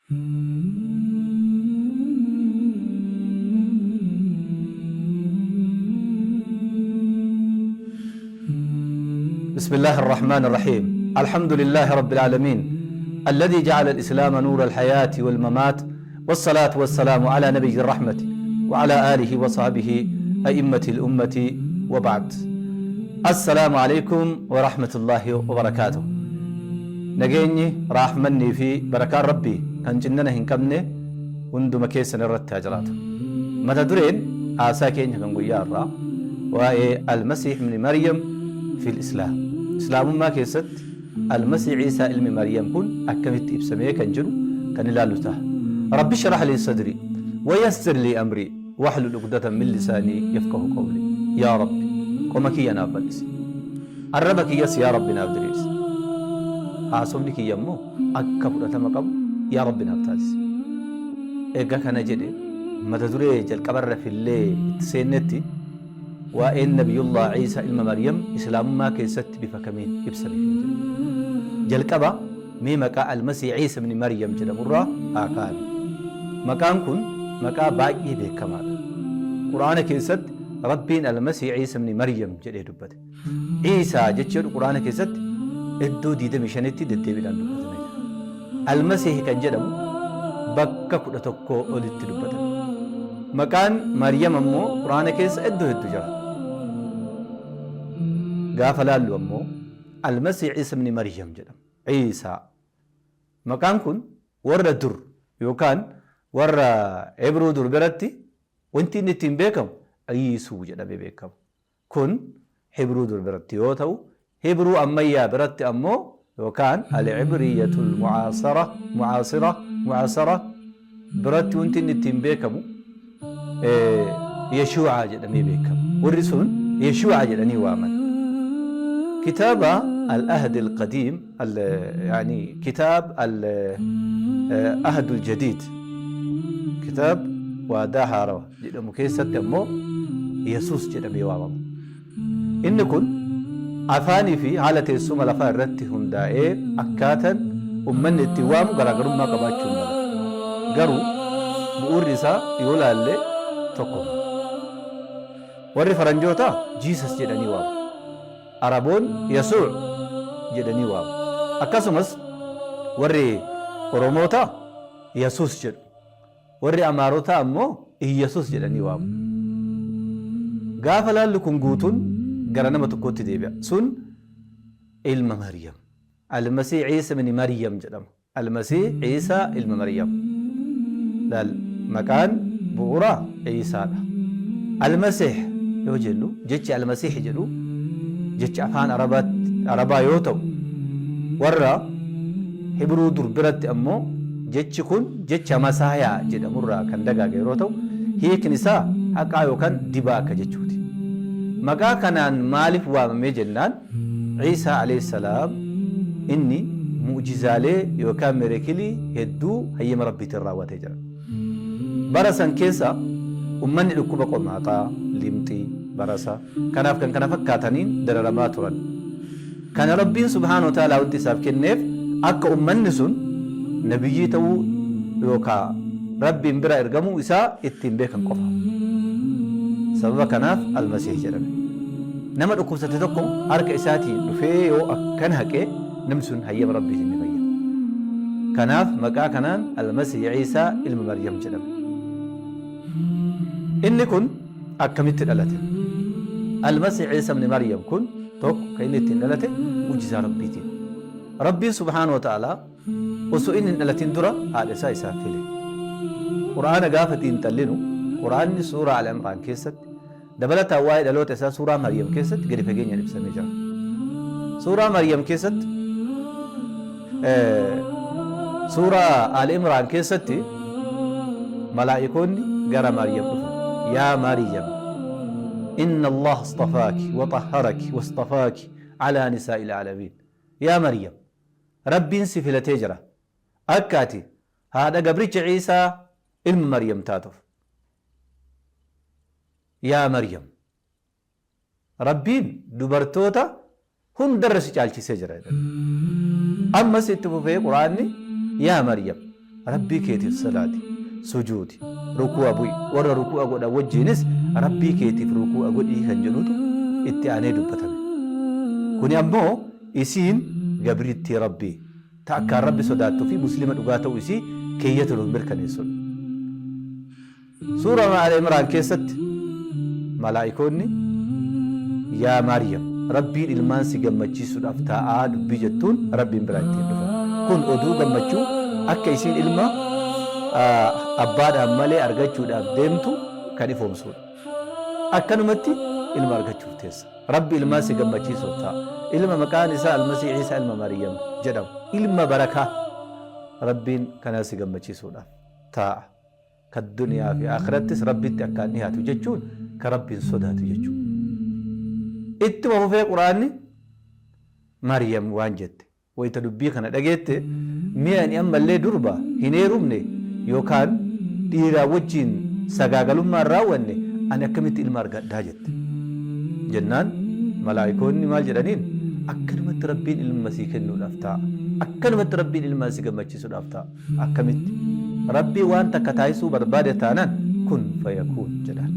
بسم الله الرحمن الرحيم. الحمد لله رب العالمين الذي جعل الإسلام نور الحياة والممات، والصلاة والسلام على نبي الرحمة وعلى آله وصحبه أئمة الأمة، وبعد. السلام عليكم ورحمة الله وبركاته. Nageenyi, raahmannii fi barakaan Rabbii kan cinnana hin qabne hunduma keessan irratti haa jiraatu. Mata dureen haasaa keenya kan guyyaa har'aa waa'ee Almasiih ibni Maryam fil Islaam. Islaamummaa keessatti Almasiih Iisaa ilmi Maryam kun akkamitti ibsamee kan jedhu kan ilaallu taha. Rabbi shrah lii sadrii wa yassir lii amrii wahlul uqdatan min lisaanii yafqahu qawlii. Yaa Rabbi qoma kiyya naaf bal'isi. Arraba kiyyas yaa Rabbi naaf diriirsi. Haasofni kiyya immoo akka fudhatama qabu yaa Rabbi naaf taasisi. Erga kana jedhe mata duree jalqabarra fillee itti seennetti, waa'een Nabiyullah Iisaa ilma Maryam Islaamummaa keessatti bifa kamiin ibsame kan jedhu. Jalqaba mee maqaa Al-Masiih Iisa ibn Maryam jedhamurraa haa kaanu. Maqaan kun maqaa baay'ee beekamaadha. Qur'aana keessatti Rabbiin Al-Masiih Iisa ibn Maryam jedhee dubbate. Iisaa jechi jedhu Qur'aana keessatti iddoo 25tti deddeebiidhaan dubbatamee jira. Al-Masiih kan jedhamu bakka 11 olitti dubbatame. Maqaan Maryam ammoo Qur'aana keessa iddoo hedduu jira. Gaafa laallu ammoo Al-Masiih Iisa ibn Maryam jedhama. Iisaa. Maqaan kun warra dur yookaan warra Hibruu dur biratti wanti inni ittiin beekamu Iisuu jedhamee beekama. Kun Hibruu dur biratti yoo ta'u, Hibruu ammayyaa biratti ammoo yookaan Al-Ibriyatul Mu'aasara, Mu'aasira, Mu'aasara, biratti wanti inni ittiin beekamu Yeshuu'aa jedhamee beekama. Warri sun Yeshuu'aa jedhanii waaman. Kitaaba Al-Ahd Al-Qadiim, yani kitaab Al-Ahd Al-Jadiid, kitaab waadaa haarawa jedhamu keessatti ammoo Yesuus jedhamee waamama. Inni kun afaanii fi haala teessuma lafaa irratti hundaa'ee akkaatan ummanni ittiin waamu garaagarummaa qabaachuu mala. Garuu bu'uurri isaa yoo laalle tokkuma. Warri faranjootaa Jesus jedhanii waamu. Araboonni Yasuu' jedhanii waamu. Akkasumas warri Oromootaa Yasuus jedhu. Warri Amaarotaa ammoo Iyyasuus jedhanii waamu. Gaafa laallu kun guutuun gara nama tokkootti deebi'a. Sun ilma Maryam. Al-Masiih Iisa ibn Maryam jedhama. Al-Masiih Iisaa ilma Maryam. Laal, maqaan bu'uuraa Iisaadha. Al-Masiih yoo jennu, jechi Al-Masiih jedhu jecha afaan Arabaatti Arabaa yoo ta'u, warra Hibruu dur biratti ammoo jechi kun jecha Masaayaa jedhamurraa kan dagaage yeroo ta'u, hiikni isaa haqaa yookaan dibaa akka jechuuti. Maqaa kanaan maaliif waamame jennaan, Iisaa alayhi salaam inni mu'jizaalee yookaan mirakilii hedduu hayyama Rabbiitiin raawwatee jira. Bara san keessa ummanni dhukkuba qormaaxaa, limxii, barasa, kanaaf kan kana fakkaataniin dararamaa turan. Kana Rabbiin subhaanahu wa ta'aalaa wanti isaaf kenneef akka ummanni sun nabiyyii ta'uu yookaa Rabbiin biraa ergamuu isaa ittiin beekan qofa. Sababa kanaaf Al-Masiih jedhame. Nama dhukkubsate tokko harka isaatiin dhufee yoo akkana haqe, namni sun hayyama Rabbiitiin ni fayya. Kanaaf maqaa kanaan Al-Masiih Iisaa ilma Maryam jedhame. Inni kun akkamitti dhalate? Al-Masiih Iisaa ibn Maryam kun tokko kan inni ittiin dhalate mu'jizaa Rabbiitiin. Rabbiin subhaanahu wa ta'aalaa osoo inni hin dhalatin dura haadha isaa isaaf file. Qur'aana gaafa xiinxallinu, Qur'aanni suuraa Al-Imraan keessatti, dabalataan waa'ee dhaloota isaa suuraa Maryam keessatti gadi fageenyaan ibsamee jira. Suuraa Maryam keessatti, suuraa Al-Imraan keessatti malaa'ikoonni gara Maryam dhufan. Yaa Maryam, inna Allaha astafaaki wa tahharaki wastafaaki alaa nisaa'il aalamiin. Yaa Maryam, Rabbiin si filatee jira akka ati haadha gabricha Iisaa ilma Maryam taatuuf. Yaa Maryam! Rabbiin dubartoota hundarra si caalchisee jira jedhan. Ammas itti fufee Qur'aanni, Yaa Maryam! Rabbii keetiif salaati, sujuudi, rukuu'a bu'i, warra rukuu'a godhan wajjiinis Rabbii keetiif rukuu'a godhi kan jedhutu itti aanee dubbatame. Kuni ammoo isiin gabrittii Rabbii, ta akkaan Rabbi sodaattu fi Muslima dhugaa ta'uu isii keeyyata nuuf mirkaneessudha. Suuraa Aal Imraan keessatti Malaa'ikoonni Yaa Maaryam Rabbiin ilmaan si gammachiisuudhaaf taa'aa dubbii jettuun Rabbiin biraa ittiin dhufan. Kun oduu gammachuu akka isiin ilma abbaadhaan malee argachuudhaaf deemtu kan ifoomsuudha. Akkanumatti ilma argachuuf teessa. Rabbi ilmaan si gammachiisuuf taa'a. Ilma maqaan isaa Almasii Iisaa ilma Maryam jedhamu. Ilma barakaa Rabbiin kanaa si gammachiisuudhaaf taa'a. Ka duniyaa fi aakhirattis Rabbitti akkaan dhihaatu jechuun ka Rabbiin sodaatu jechuudha. Ittuma fufee Qur'aanni Maryam waan jette wayta dubbii kana dhageette, Mee ani ammallee durba, hin heerumne, yookaan dhiiraa wajjiin sagaagalummaa hin raawwanne, ani akkamitti ilma argadha? jette. Jennaan malaa'ikoonni maal jedhaniin? Akkanumatti Rabbiin ilma sii kennuudhaaf taa'a. Akkanumatti Rabbiin ilmaan si gammachiisuudhaaf taa'a. Akkamitti? Rabbiin waan takka taasisuu barbaade taanaan kun fayakuun jedhaan.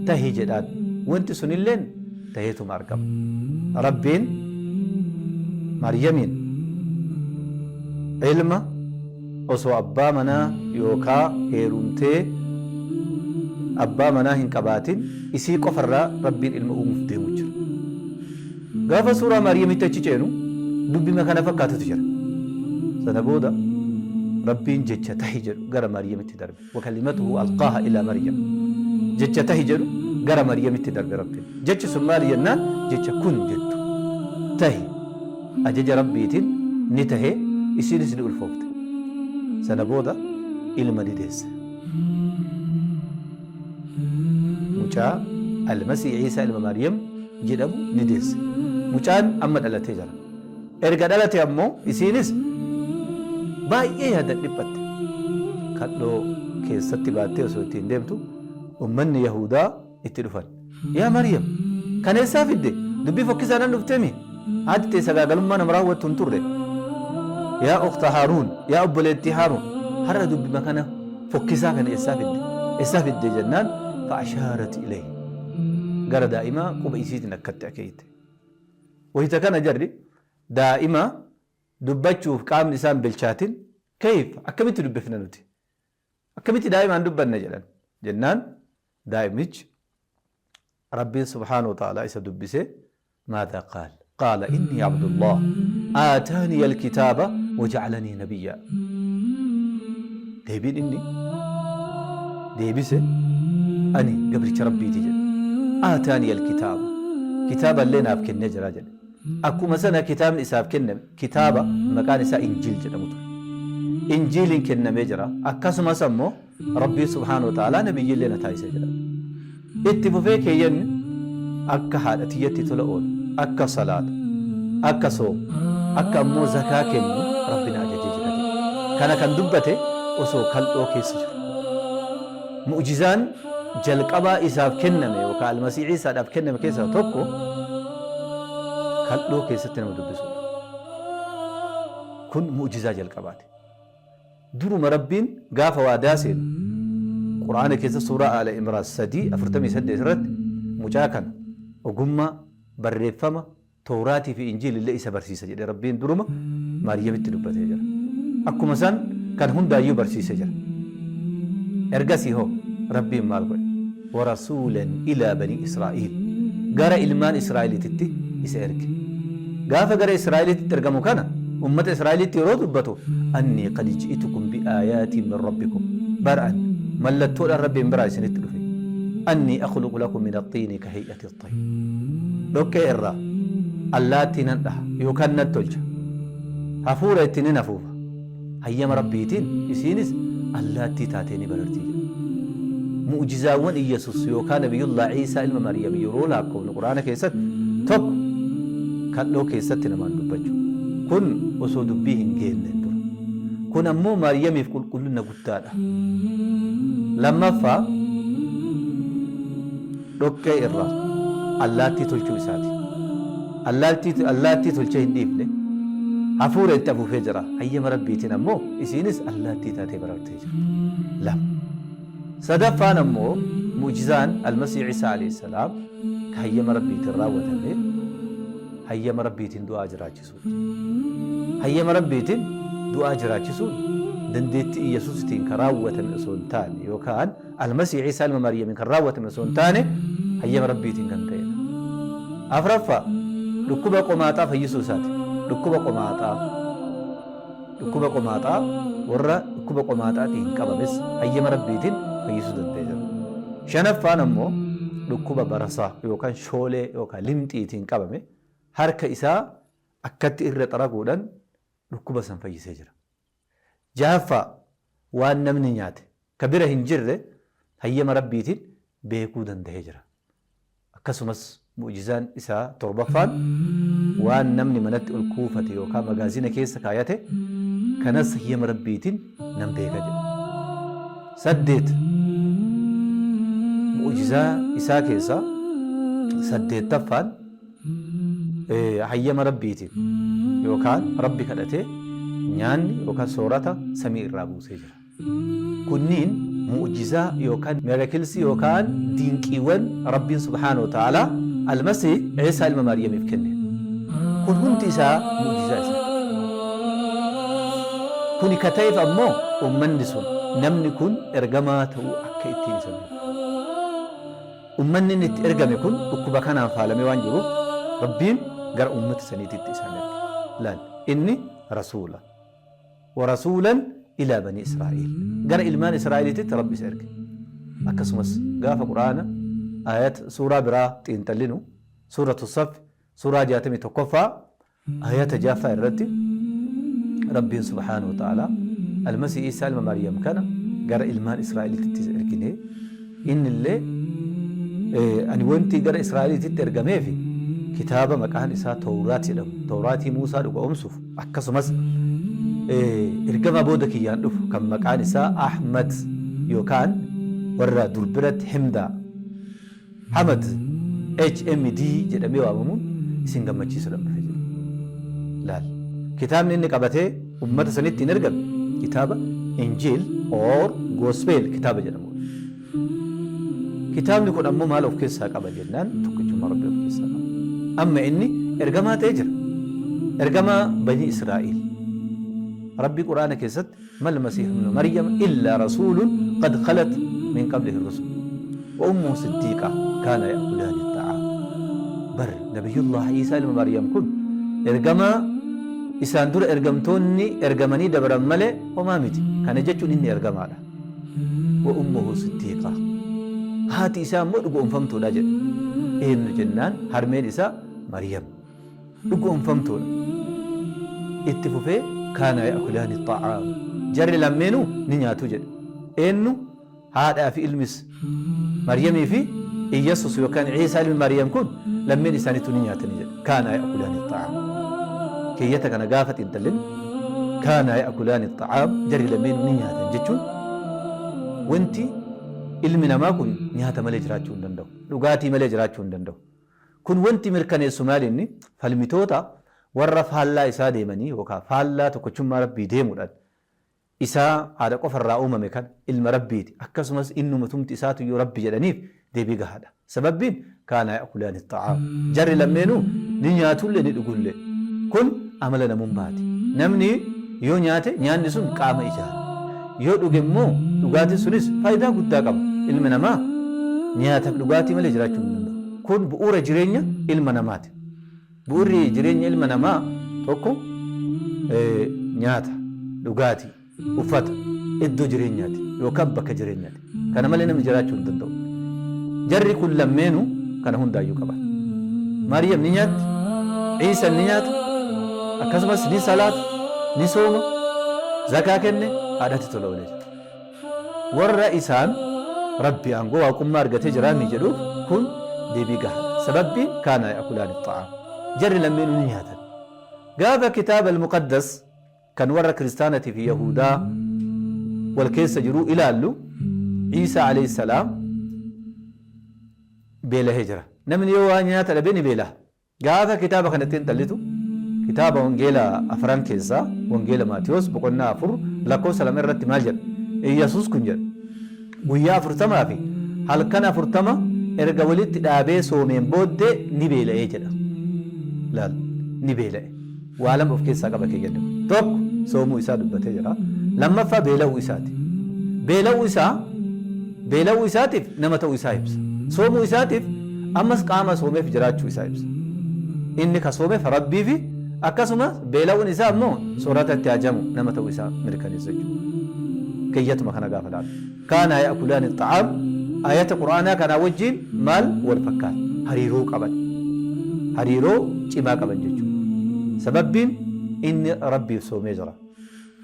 Tahi jedhaan. Wanti sunilleen taheetuma argama. Rabbiin Maryamiin ilma osoo abbaa manaa yookaa heerumtee abbaa manaa hin qabaatin isii qofarraa Rabbiin ilma uumuuf deemu jira. Gaafa suuraa Maryamitti achi ceenu dubbima kana fakkaatutu jira. Sana booda Rabbiin jecha tahi jedhu gara Maryamitti darbe. Wakalimatuhu alqaaha ilaa Maryam. Jecha tahi jedhu gara Maryamitti darbe Rabbiin. Jechi sun maali jennaan jecha kun jettu. Tahi ajaja Rabbiitiin ni tahe isiinis ni ulfoofte. Sana booda ilma ni deesse. Mucaa Almasii Iisaa ilma Maryam jedhamu ni deesse. Mucaan amma dhalatee jira. Erga dhalate ammoo isiinis baay'ee yaadan dhiphatte. Kadhoo keessatti baattee osoo ittiin deemtu ummanni Yahuudaa itti dhufan. Yaa Maryam! Kana eessaa fidde? Dubbii fokkisaadhaan dhufteemi? Haati tee sagaagalummaa nama raawwattu hin turre. Yaa ukhta Haaruun! Yaa obboleettii Haaruun! Har'a dubbima kana fokkisaa kana eessaa fidde? Eessaa fidde jennaan fa'ashaarat ilayhi. Gara daa'imaa quba isiitiin akkatti akeeyte. Wayta kana jarri daa'ima dubbachuuf qaamni isaa hin bilchaatin kayf akkamitti dubbifna nuti? Akkamitti daa'imaan dubbanna jedhan. Jennaan daa'imichi Rabbiin subhaanahu wa ta'aalaa isa dubbisee maadhaa qaal? Qaala innii abdullah aataaniya alkitaaba waja'alanii nabiyyaa. Deebiin inni deebise ani gabricha Rabbiiti jedhe. Aataaniya alkitaaba kitaaba illee naaf kennee jira jedhe. Akkuma sana kitaabni isaaf kenname kitaaba maqaan isaa Injiil jedhamu ture. Injiiliin kennamee jira. Akkasumas ammoo Rabbiin subhaanahu wa ta'aalaa nabiyyiillee na taasise jedhan. Itti fufee keeyyanni akka haadha tiyyatti tola oolu, akka salaatu, akka soomu, akka ammoo zakaa kennu Rabbi na ajajee jira jedhe. Kana kan dubbate osoo kal'oo keessa jiru. Mu'jizaan jalqabaa isaaf kenname yookaan Almasii Iisaadhaaf kenname keessaa tokko kal'oo keessatti nama dubbisuudha. Kun mu'jizaa jalqabaati. Duruma Rabbiin gaafa waadaa seenu Qur'aana keessa suuraa Aala Imraan 3, 48 irratti mucaa kana ogummaa, barreeffama, Towraatii fi Injiil illee isa barsiisa jedhee Rabbiin duruma Maariyamitti dubbatee jira. Akkuma san kan hundaayyuu barsiisee jira. Ergasii hoo Rabbiin maal godhe? Warasuulan ilaa banii Israa'iil gara ilmaan Israa'eliititti isa erge. Gaafa gara Israa'eliititti ergamu kana ummata Israa'elitti yeroo dubbatu annii qad ji'itukum bi'aayaatiin min rabbikum bar an mallattoodhaan Rabbiin biraa isinitti dhufe annii akhluqu lakum min axxiini ka hay'ati axxayr dhoqqee irraa allaattii nan dhaha yookaan nan tolcha hafuura itti nin afuufa Hayyama Rabbiitiin isiinis allaattii taatee ni bararti jedhe. Mu'jizaawwan Iyyasuus yookaa Nabiyyullaah Iisaa ilma Maryam yeroo laakkoofnu Qur'aana keessatti tokko kal'oo keessatti namaan dubbachuu. Kun osoo dubbii hin geenneen dura. Kun ammoo Maryamiif qulqullina guddaadha. Lammaffaa dhoqqee irraa allaattii tolchuu isaati. Allaattii tolchee hin dhiifne. Hafuura itti afuufee jira. Hayyama Rabbiitiin ammoo isiinis allaattii taatee barartee jirti. 2. Sadaffaan ammoo mu'jizaan Almasiih Iisaa aleyh salaam ka hayyama Rabbiitiin raawwatame hayyama Rabbiitiin du'aa jiraachisuudha. Hayyama Rabbiitiin du'aa jiraachisuun dandeettii Iyyasuusitiin ka raawwatame osoo hin taane yookaan Almasiih Iisaa ilma Maryamiin kan raawwatame osoo hin taane hayyama Rabbiitiin kan ta'eedha. Afraffaa, dhukkuba qomaaxaa fayyisuu isaati. Dhukkuba qomaaxaa. Dhukkuba qomaaxaa warra dhukkuba qomaaxaatiin qabames hayyama Rabbiitiin fayyisuu danda'ee jira. Shanaffaan ammoo dhukkuba barasaa yookaan shoolee yookaan limxiitiin qabame harka isaa akkatti irra xaraguudhaan dhukkuba san fayyisee jira. Jahaffaa, waan namni nyaate ka bira hin jirre hayyama Rabbiitiin beekuu dandahee jira. Akkasumas mu'jizaan isaa torbaffaan waan namni manatti ol kuufate yookaa magaazina keessa kaayate kanas hayyama Rabbiitiin nan beeka jedhe. 8, Mu'jizaa isaa keessaa saddeettaffaan hayyama Rabbiitiin yookaan Rabbi kadhatee nyaanni yookaan soorata samii irraa buusee jira. Kunniin mu'jizaa yookaan miracles yookaan dinqiiwwan Rabbiin subhaanahu wa ta'aalaa Al-Masiih Iisaa ilma Maryamiif kenne. Kun hundi isaa mu'jizaa isaati. Kuni ka ta'eef ammoo ummanni sun namni kun ergamaa ta'uu akka ittiin isa beeku. Ummanni inni itti ergame kun dhukkuba kanaan faalamee waan jiruuf Rabbiin gara ummata saniititti isaan erge. Laal, inni rasuula. Wa rasuulan ilaa banii Israa'iil. Gara ilmaan Israa'iiliititti Rabbi isa erge. Akkasumas gaafa Qur'aana aayata suuraa biraa xiinxallinu suuratu Saffi suuraa 61ffaa Aayata 6ffaa irratti Rabbiin subhaanahu wa ta'aalaa Almasiih Iisaa ilma Maryam kana gara ilmaan Israa'eliititti isa ergine, innillee ani wanti gara Israa'eliititti ergameefi kitaaba maqaan isaa Towraat jedhamu, Towraatii Muusaa dhuga'oomsuuf, akkasumas ergamaa booda kiyyaan dhufu kan maqaan isaa Ahmad yookaan warra dur biratti Himdaa, Hamad, HMD, jedhamee waamamuun isin gammachiisuudhaaf dhufe jedhe. Laal. Kitaabni inni qabatee ummata sanitti hin ergame kitaaba Injiil or Gospel kitaaba jedhamudha. Kitaabni kun ammoo maal of keessaa qaba jennaan tokkichummaa Rabbii of keessaa qaba. Amma inni ergamaa ta'ee jira. Ergamaa Banii Israa'iil. Rabbi Qur'aana keessatti Mal masiihu ibnu maryama illaa rasuulun qad khalat min qablihi rusul wa ummuhu siddiiqa kaana ya'kulaani xa'aam. Bar Nabiyyullaah Iisaa ilma Maryam kun ergamaa isaan dura ergamtoonni ergamanii dabran malee homaa miti. Kana jechuun inni ergamaadha. Wa ummuhu siddiiqa. Haati isaa immoo dhugoomfamtuudha jedhe. Eenyu jennaan harmeen isaa Maryam. Dhugoomfamtuudha. Itti fufee kaanaa ya'kulaani xa'aam. Jarri lammeenuu ni nyaatu jedhe. Eennu? Haadhaa fi ilmis. Maryamii fi Iyyasuus yookaan Iisaa ilmi Maryam kun lammeen isaaniitu ni nyaatani jedhe. Kaanaa ya'kulaani xa'aam. Keeyyata kana gaafa xiinxallinu kaanaa ya'kulaani xa'aam jarri lameenuu ni nyaatan jechuun wanti ilmi namaa kun nyaata malee jiraachuu hin danda'u. Dhugaatii malee jiraachuu hin danda'u. Kun wanti mirkaneessu maali inni? Falmitoota warra faallaa isaa deemanii yookaa faallaa tokkochummaa Rabbii deemuudhaan isaa haadha qofa irraa uumame kana ilma Rabbiiti akkasumas innumatumti isaatuyyuu Rabbi jedhaniif deebii gahaadha. Sababbiin kaanaa ya'kulaani xa'aam jarri lammeenuu ni nyaatullee ni dhugullee. Kun amala namummaati. Namni yoo nyaate nyaanni sun qaama ijaara. Yoo dhuge immoo dhugaatiin sunis faayidaa guddaa qaba. Ilmi namaa nyaataaf dhugaatii malee jiraachuu hin danda'u. Kun bu'uura jireenya ilma namaati. Bu'uurri jireenya ilma namaa tokko nyaata, dhugaatii, uffata, iddoo jireenyaati yookaan bakka jireenyaati. Kana malee namni jiraachuu hin danda'u. Jarri kun lammeenuu kana hundaayyuu qaban. Maariyam ni nyaatti, Iisan ni nyaata, akkasumas ni salaata, ni sooma, zakaa kenne, haadhatti tola oolee jira. Warra isaan Rabbi aangoo waaqummaa argatee jiraamii jedhuuf kun deebii gahaadha. Sababbiin kaanaa ya'kulaani xa'aam. Jarri lammeenuu ni nyaatan. Gaafa kitaaba al-muqaddas kan warra kiristaanatii fi yahuudaa wal keessa jiruu ilaallu Iisaa alayhi salaam beelahee jira. Namni yoo waa nyaata dhabe ni beelaha. Gaafa kitaaba kana xiinxallitu Kitaaba Wangeela afran keessaa Wangeela Maatiyos boqonnaa 4 lakkoofsa 2 irratti maal jedha? Iyyasuus kun jedha. Guyyaa 40 fi halkan 40 erga walitti dhaabee soomeen booddee ni beela'ee jedha. Laal, ni beela'e. Waa lama of keessaa qaba keeyyanni kun. Tokko soomuu isaa dubbatee jira. Lammaffaa beela'uu isaati. Beela'uu isaa beela'uu isaatiif nama ta'uu isaa ibsa. Soomuu isaatiif ammas qaama soomeef jiraachuu isaa ibsa. Inni ka soomeef Rabbiifi akkasumas beela'uun isaa immoo soorata itti hajamu nama ta'uu isaa mirkaneessa jechuudha. Keeyyatuma kana gaafa laalu. Kaanaa ya'kulaani xa'aam ayata Qur'aanaa kanaa wajjiin maal wal fakkaata? Hariiroo qaban. Hariiroo cimaa qaban jechuudha. Sababbiin inni Rabbiif soomee jira.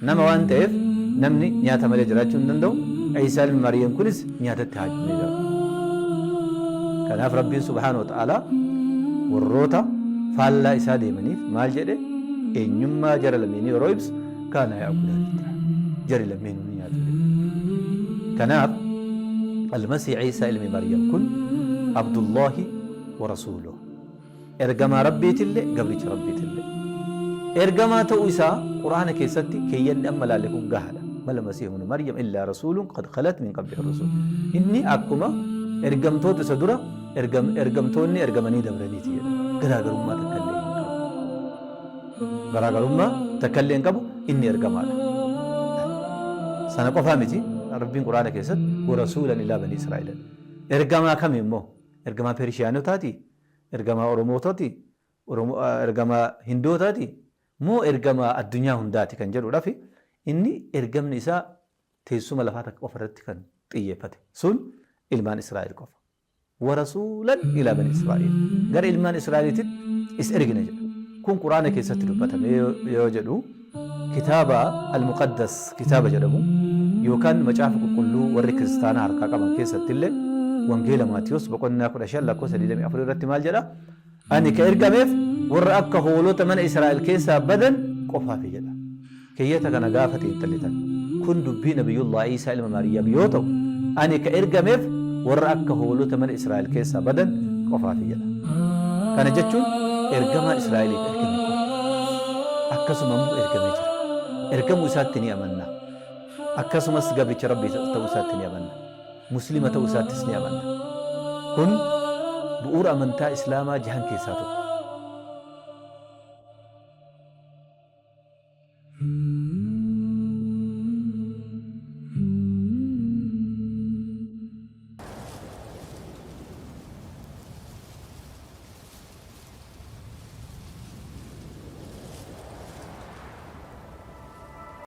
Nama waan ta'eef namni nyaata malee jiraachuu hin danda'u. Iisaa ilmi Maryam kunis nyaatatti haajamee jira. Kanaaf Rabbiin subhaanahu wa ta'aalaa warroota faallaa isaa deemaniif maal jedhe? Eenyummaa jara lameenii yeroo ibsu kaana ya'kulaani xa'aam. Jari lameenuu ni nyaatu jedhe. Kanaaf Almasii Iisaa ilmi Maryam kun Abdullaahi wa rasuuluh. Ergamaa Rabbiitille gabricha Rabbiitille. Ergamaa ta'uu isaa Qur'aana keessatti keeyyanni amma laalle kun gahaadha. Mal masiihu ibnu Maryam illaa rasuulun qad khalat min qablihi rusul. Inni akkuma ergamtoota isa dura ergamtoonni ergamanii dabraniiti jedha. Garaagarummaa takkallee hin qabu. Garaagarummaa takkallee hin qabu inni ergamaadha. Sana qofaa miti Rabbiin Qur'aana keessatti wa rasuulan ilaa banii Israa'il. Ergamaa kami immoo? Ergamaa Pershiyaanotaati? Ergamaa Oromootati? Ergamaa Hindootaati? Moo ergamaa addunyaa hundaati kan jedhuudhaaf inni ergamni isaa teessuma lafaa takka qofa irratti kan xiyyeeffate. Sun ilmaan Israa'el qofa. Warasuulan ilaa bani Israa'el. Gara ilmaan Israa'eliititti is ergina jedha. Kun Quraana keessatti dubbatame yoo jedhu kitaaba Al-Muqaddas kitaaba jedhamu yookaan Macaafa Qulqulluu warri Kiristaanaa harkaa qaban keessatti illee Wangeela Maatiyos boqonnaa 15 lakkoofsa 24 irratti maal jedha? Ani ka ergameef warra akka hoolota mana Israa'el keessaa badan qofaafi jedha. Keeyyata kana gaafa xiinxallitan kun dubbii Nabiyyullaah Iisaa ilma Maariyaam yoo ta'u ani ka ergameef warra akka hoolota mana Israa'el keessaa badan qofaafi jedha. Kana jechuun ergamaa Israa'eliif ergame qofa. Akkasuma immoo ergamee jira. Ergamuu isaatti ni amanna. Akkasumas gabricha Rabbii ta'uu isaatti ni amanna. Muslima ta'uu isaattis ni amanna. Kun bu'uura amantaa Islaamaa jahan keessaa tokko.